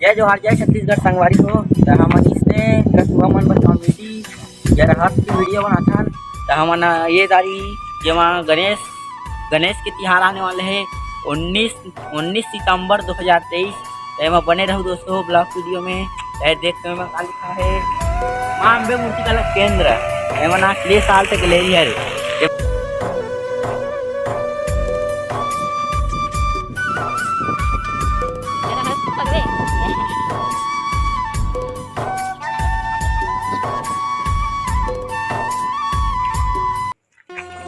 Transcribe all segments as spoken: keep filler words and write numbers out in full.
जय जोहार, जय छत्तीसगढ़ संगवारी हो। त हमन इसने कछुआ मन बर comedy या राहत की video बनाथन। त हमन ये दारी जेमा गणेश, गणेश के तिहार आने वाले हे उन्नीस, उन्नीस सितंबर दो हज़ार तेईस। त एमा बने रहू दोस्तों vlog video में। त देख तो एमा का लिखा हे, माँ अम्बे मूर्ति कला केंद्र। एमा ना अगले साल तक ले रही है।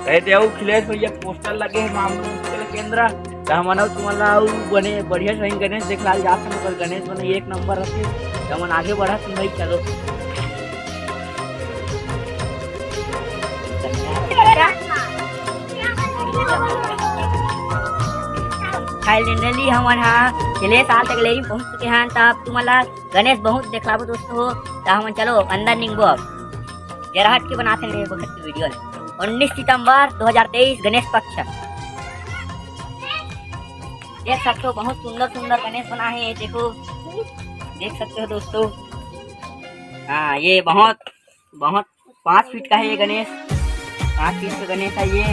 ए, ते अउ अखिलेश भैया के poster लगे हे मामू चल केंद्र। त हमन अउ तुमन ला अउ बने बढ़िया से गणेश देखला जात हन, ओकर गणेश बने एक नंबर रथे। त हमन आगे बढ़त हन भाई, चलो। Finally हमन हा छह साल तक लेरी पहुंच चुके हन। त अब तुमन ला गणेश बहुत देखलाबो दोस्तों हो। त हमन चलो अंदर निंगबो अब। जरा हट के बनाते हैं ये बखत की video ने। उन्नीस सितंबर दो हज़ार तेईस, गणेश पक्ष। देख सकते हो बहुत सुंदर सुंदर गणेश बना है, ये देखो, देख सकते हो दोस्तों। हाँ, ये बहुत बहुत पाँच फीट का है ये गणेश, पाँच फीट का गणेश है ये।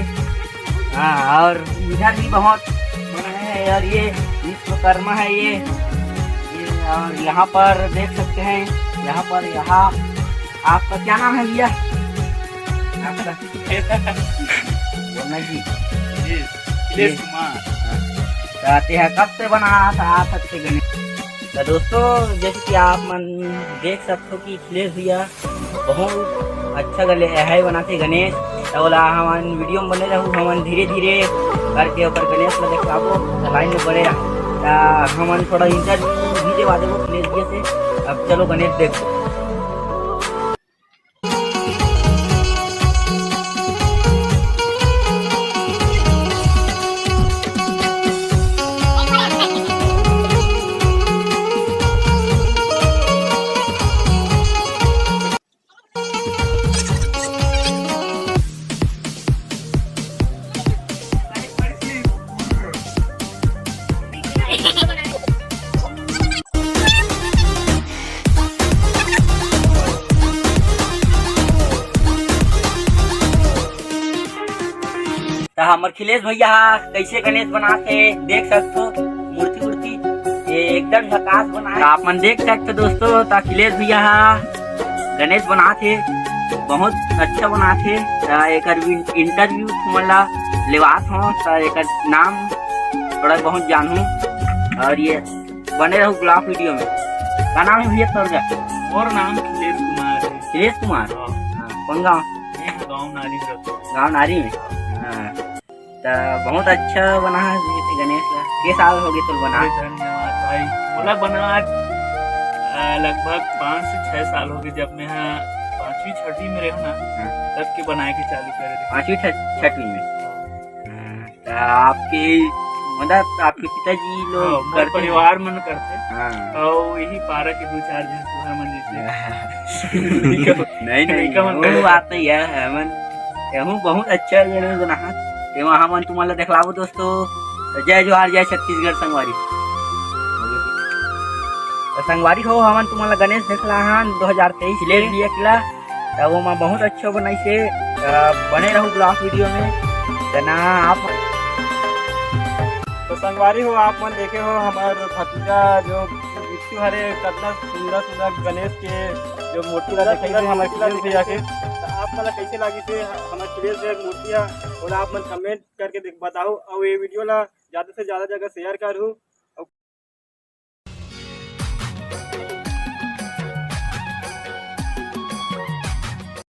हाँ, और इधर भी बहुत बड़ा है, और ये विश्वकर्मा है ये, ये। और यहाँ पर देख सकते हैं, यहाँ पर, यहाँ आपका क्या नाम है भैया? आपका बोलना जी। जी, अखिलेश जी। कुमार। हाँ। तो आते हैं, कब से बना था आप सबसे गणेश? तो दोस्तों, जैसे कि आप मन देख सकते हो कि अखिलेश भैया बहुत अच्छा गले है बनाते गणेश। तो ओला हमन video में बने रहू, हमन धीरे धीरे करके ओकर गणेश ला देखाबो। तो line में बने रह। तो हमन थोड़ा interview भी देवा देबो अखिलेश भैया से। अब चलो गणेश देखो। त हमर अखिलेश भैया हा कइसे गणेश बनात हे, देख सकथो मूर्ति उर्ति, ये एकदम झकास बनाए। त आप मन देख सकथो दोस्तों, त अखिलेश भैया हा गणेश बनात हे, बहुत अच्छा बनात हे। त एकर भी interview तुमन ला लेवात हो, त एकर नाम थोड़ा बहुत जानहू। और ये बने रहू vlog video में। का नाम है भैया तोर का? मोर नाम अखिलेश कुमार है। अखिलेश कुमार? हाँ। हाँ, कौन गाँव? मैं गाँव नारी में रहता हूँ। गाँव नारी में? हाँ। त बहुत अच्छा बना है जैसे गणेश ला। के साल हो गए तोर बना? अरे धन्यवाद भाई। मोला बनात, अ, लगभग पाँच से छह साल हो गए, जब मैं, हाँ, पाँचवीं छठवीं में रहूँ ना, हाँ। तब के बनाए के चालू करे रहे। पाँचवीं छ-, छठवीं में? हाँ। हाँ, त आपके, मतलब आपके पिताजी लोग हाँ, मोर करते हैं? परिवार मन करथे। हाँ। अउ यही पारा के दू चार झन सुहा मन जैसे। नहीं, नहीं, लइका मन वो करथे। बात नहीं है, हमन, हमू बहुत अच्छा गणेश बनाहन। तेमा हमन तुमन ला देखलाबो दोस्तों। त जय जोहार, जय छत्तीसगढ़ संगवारी। त संगवारी हो, हमन तुमन ला गणेश देखला हन दो हज़ार तेईस ले भी एकला। त ओमा बहुत अच्छा बनाइस हे। त बने रहू vlog video में। त ना आप तो संगवारी हो, आप मन देखे हो हमर भतीजा जो बिट्टू हरे कतना सुंदर सुंदर गणेश के जो मूर्ति ला सुंदर देखे सुंदर हमर मूर्ति ला अखिलेश भैया के। देखे। त आप मन ला कैसे लागिस हे हमर अखिलेश भैया के मूर्ति हा? ओला आप मन comment करके देख, बताओ। अउ ये video ला ज्यादा से ज्यादा जगह share करहू।